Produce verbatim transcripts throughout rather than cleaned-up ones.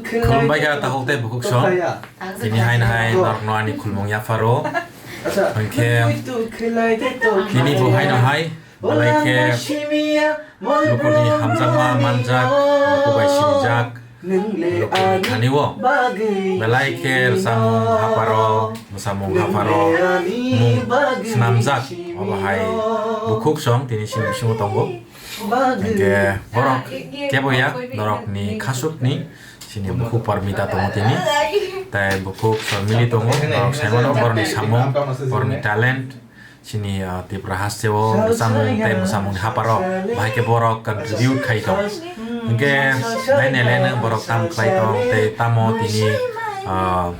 Khulumbai kha takhuk tei bukhuk song. Tini haino hai norokno ani khulmung yapharo. Hwnkhe tini bo haino hai belai khe lukurokni hamjakma manjak, lukubai sinijak, lukurokni thani-o belai khe rwchapmung hapharo, mwsamung hapharo mung swnamjak. Obo hai bukhuk song tini chini bisingo tongo. Hwnkhe borok kebo ya, norokni khasukni chini bukhuk Parmita tongo tini. Tai bukhuk Sharmili tongo, norok saimano borokni samung, borokni talent. Chini, ah, Tripura hasteo rwchapmung tei mwsamungni hapharo bahai khe borok contribute khai tong. Hwnkhe nai nai le nang borok tam khlai tong tei tamo tini, ah,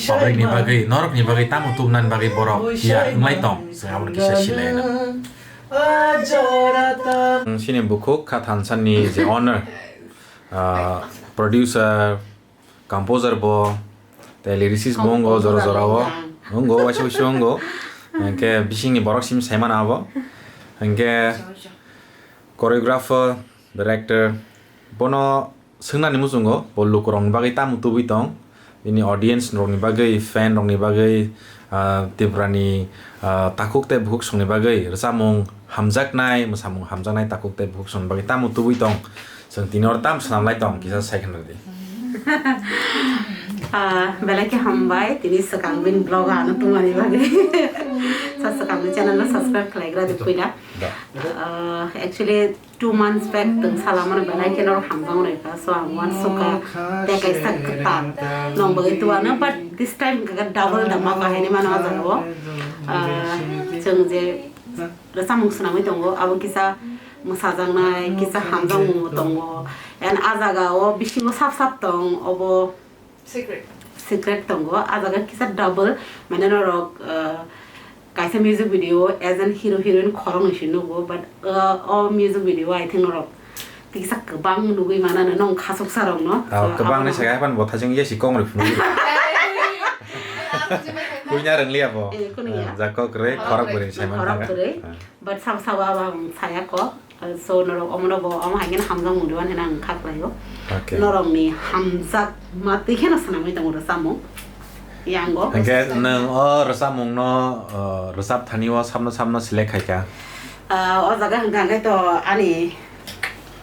public ni bagwi, norokni bagwi tamo tubunani bagwi borok ya wnglai tong. Chwng aboni kisa silai nang. Chini bukhuk kha thansa ni je owner, ah, producer, composer bo, tei lyricist bo wngo jora jora o. Wngo, waisa waisa wngo. Hwnkhe bisingni borok simi saimano abo. Hwnkhe choreographer, director, bono swngnani muchungo, bo lukurokni bagwi tamo tubui tong. Bini audience rokni bagwi, fan rokni bagwi, ah, Tripurani, ah, takhuk tei bukhuk songni bagwi rwchapmung hamjaknai, mwsamung hamjaknai takhuk tei bukhuk songni bagwi tamo tubui tong. Chwng tini oro tam swnam lai tong, kisa sai khna di. Ah, belai khe hambai, tini swkang bini vlog ano tongmani bagwi. Sa swkang ni channel no subscribe khlaigra di puila. Da. Ah, actually, two months back tong salamano belai khe norok hamjak rwkha, so ang uansukha tei kaisa kwtal nong bagwi tuano, but this time hwnkha khe double dhamaka haini mano ah jagao. Ah, chwng je rwchapmung swnamwi tongo, abo kisa mwsajaknai, kisa hamjakmung tongo. And ah jagao bisingo sap sap tong, obo secret. Secret tongo, ah jaga kisa double, mane norok, ah, kaisa music video as an hero heroine khoroknwi se nugo, but, ah, o music video I think norok kisa kwbang nugwi manano nong khasuksa rokno. Ah, so, kwbang ni abono saka hapan bo thajeng yesi kong rwi phunugwi. Kuina rwngli abo. Eh, kunuya. Ah, jakok rwi, khorok bwrwi, khorok bwrwi. Ah. But sabo sabo abo ang saya kok. So norok omono bo omo hai khe hamjakmung rwmani hwnwi ang kha khlaio. Okay. Norokni hamjakma twi kheno swnamwi tongo rwchapmung. Yango. Hwnkhe nwng o rwchapmungno, o, rwchap thani o sabno sabno select khai kha? Ah, o jaga hwnkha hwnkhe to ani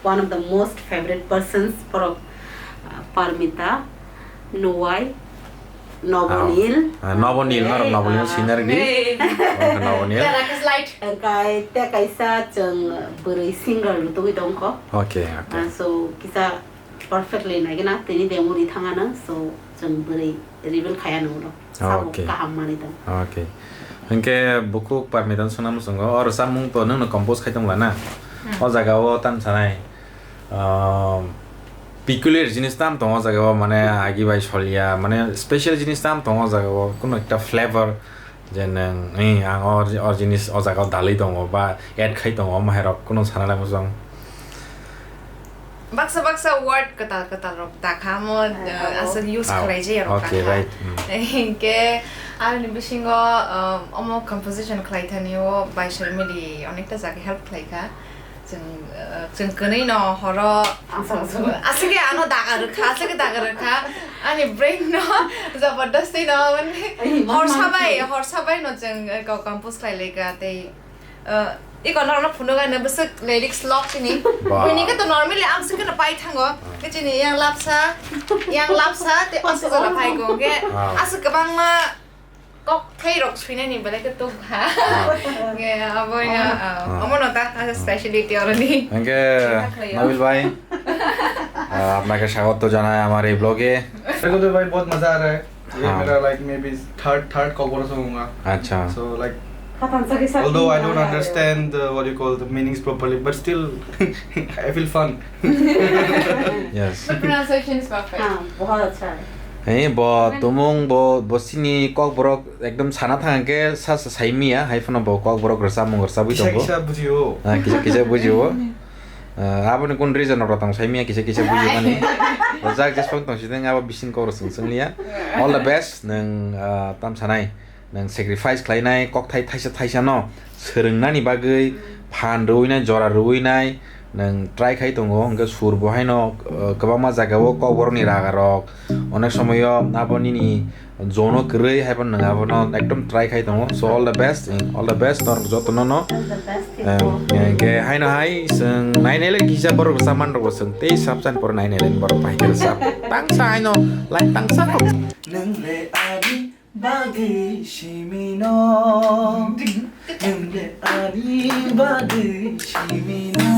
one of the most favorite persons borok, ah, Parmita. Nuwai, Nobonil. Ah, ah, Nobonil, norok Nobonil, ah, sinar di. Hey. Oh, Nobonil. Rakesh Light. Engkai te kaisa chwng bwrwi singer rutugwi tongkho. Okay, okay. Ah, so kisa perfectly naigena tini demo ri thangana, so chwng bwrwi reveal khaya nungno. Sabo okay. Kaham mani tong. Okay. Hwnkhe bukhuk Parmita swngna muchungo, o rwchapmung to nwngno compose khai tongla na? Hmm. O jaga o tam sanai. Ah, peculiar jinis tam tongo o jaga o, mane agi bai solia, mane special jinis tam tongo o jaga o, kuno ekta flavor je nwng, eh, ang o, o jinis o jaga o dalwi tongo ba add khai tongo, omo hai rok kuno sana lai muchung. Baksa baksa word kwtal kwtal rok dakha mo, ah, aswk use ah, khlai jaya rok okay, dakha. Right. Mm. Hinkhe aroni bisingo, ah, omo composition khlai thani o bai Sharmili onekta jaga help khlai kha. Chwng, eh, chwng kwnwi no horo. Aswk, aswk. Aswk khe ano daga rwkha, aswk khe daga rwkha. Ani brain no jabardasti no, mane, ai, hor man sabai, man. Hor sabai no chwng, eh, ko compose khlai lai kha tei, eh, iko norok no phunuk ani bwswk lyrics lok chini. Ba. Buini khe to normally ang swk khe no pai thango. Ah. Khe chini yang lapsa, yang lapsa tei aswk jora phai kho khe. Ah. Aswk kwbangma Kok thai rok suinani belai khe tuk ha. Ah. Nge, abo ya, ah, ah, omo no ta, ta speciality oroni. Hingke, khlaiyo. Nabil bhai, ah, apnake swagoto janai amar ei vlog e. मेरे को तो भाई बहुत मजा आ रहा है। ये हाँ। मेरा, like, maybe third, third कॉकबरक होगा। अच्छा। So, like, although I don't understand the, what you call, the meanings properly, but still, I feel fun। Yes। But pronunciation is perfect। हाँ, बहुत अच्छा है। Hey, bo tumung bo, bo sini kokborok ekdom sana thang khe sa, sa, sai miya, hai phano bo kokborok rwchapmung rwchabwi tongo. Kisa kisa bujio. Ah, kisa kisa bujio. Ah, aboni kun reason rok tong sai miya, kisa kisa bujio mani. Rwjak jeswk tong sideng abo bising kok rw swng swng liya. All the best, nwng, ah, tam sanai, nwng sacrifice khlainai, kokthai thaisa thaisa no swrwngnani bagwi, phan rwinai, jora rwinai, Nwng try khai tongo, hwnkhe sur bo haino, uh, kwbangma jagao kokborokni raga rok, onek somoyo abo nini jono kwrwi haibo nwng abono ekdom try khai tongo. So all the best, all the best norok jotono no. All the best, eh, Tito. Hwnkhe haino hai chwng nainai le kisa borok rwchapmani rokbo chwng tei sabchani pore nainai le borok bai khe rwchap. Tangsa haino line tangsa kok. Nwng le ani bagwi simi no. Nwng le ani bagwi simi no.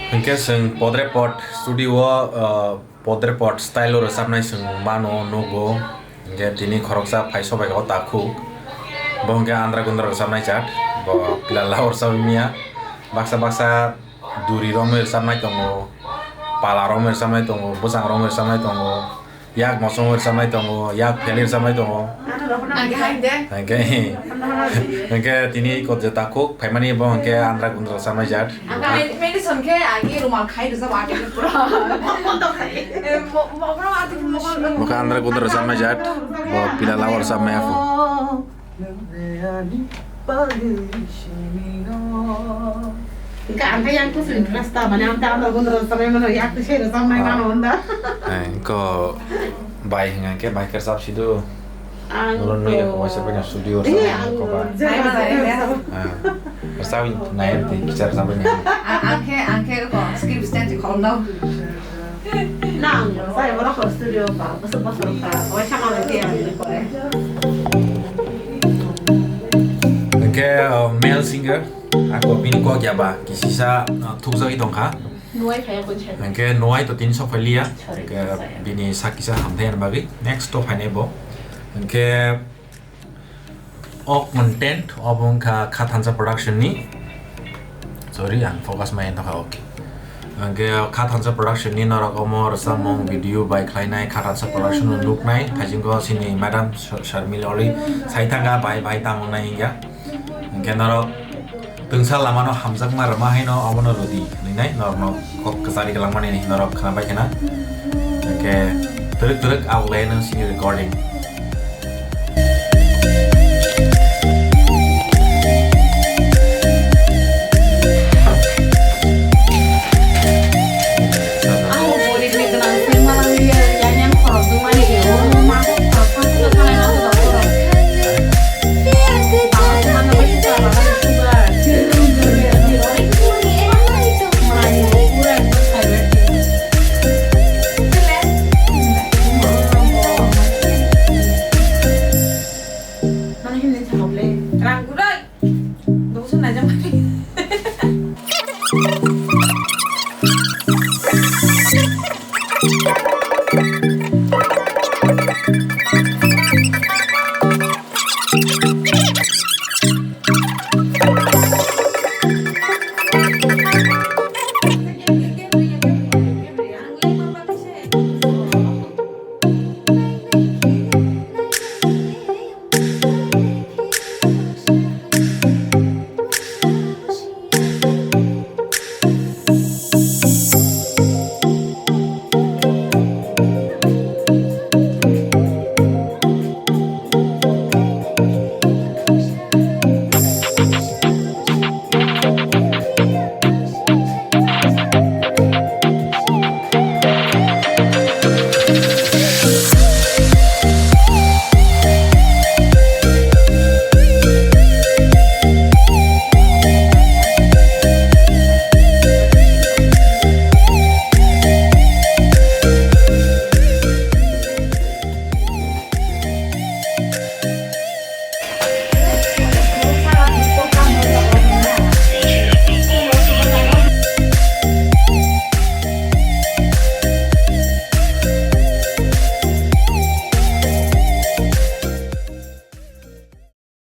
Hwnkhe chwng Podrepot studio o, uh, Podrepot style o rwchapnai chwng mano, nugo. Hwnkhe tini khoroksa phai sobai o takhuk. Bo hwnkhe andra gundra rwchapnai jat. Bo pila la o rwchapmia. Baksa baksa duri romwi rwchapnai tongo, pala romwi rwchapnai tongo, bwchang romwi rwchapnai tongo, yak mochomwi rwchapnai tongo, yak phelwi rwchapnai tongo. Ang khe hai de. Hwnkhe, hwnkhe tini kot je takhuk phaimani bo hwnkhe andra gundra rwchapnai jat. Ang khe medicine khe agi rumal khai rwchap agi pura. Eh, mo-, mo-, mo-, agi mo-, mo-, Bo khe andra gundra rwchapnai jat, bo pila la o rwchapmai aphu. Hwnkhe ang khe yang kusui dress ta, mane ang khe andra gundra rwchapnai mano, yak twi se rwchapnai mano hwnda. Eh, ko bai hwnga khe bai khe rwchap sidu. Ang Ulo nui ko ko waisa bai studio rwchap ko ba. Bai bai. Ah, rwchap nai ti kichar rwchap nai. Ang khe, ang khe ko script stand khol no. Nang, saya ora ko studio pa, bosok bosok pa, oi sama lagi ya, ini kore. Hwnkhe, uh, male singer, ako bini kok ya ba, kisisa, uh, thukjagwi tongkha. Nuai phaya ko chhe. Hwnkhe nuai to tin sok phaliya, Sorry, hwnkhe sorry. Bini sakisa hamthai bagwi, next to phainai bo. Hwnkhe, O content obo wngkha Kha Thansa Production ni. Sorry, ang focus mai tongkha, okay. Hwnkhe Kha Thansa Production ni norok omo rwchapmung video bai khlainai, Kha Thansa Production no nuknai, thaichingko chini madam Sharmila Oli sai thangkha bai bai tamo nai hingya. Hwnkhe norok twngsa lamano hamjakma rwma haino omono rwdi hwnwi nai norokno kok kwchari kwlangmani norok khwnabai khna. Hwnkhe twrwk twrwk auklai nang sini recording.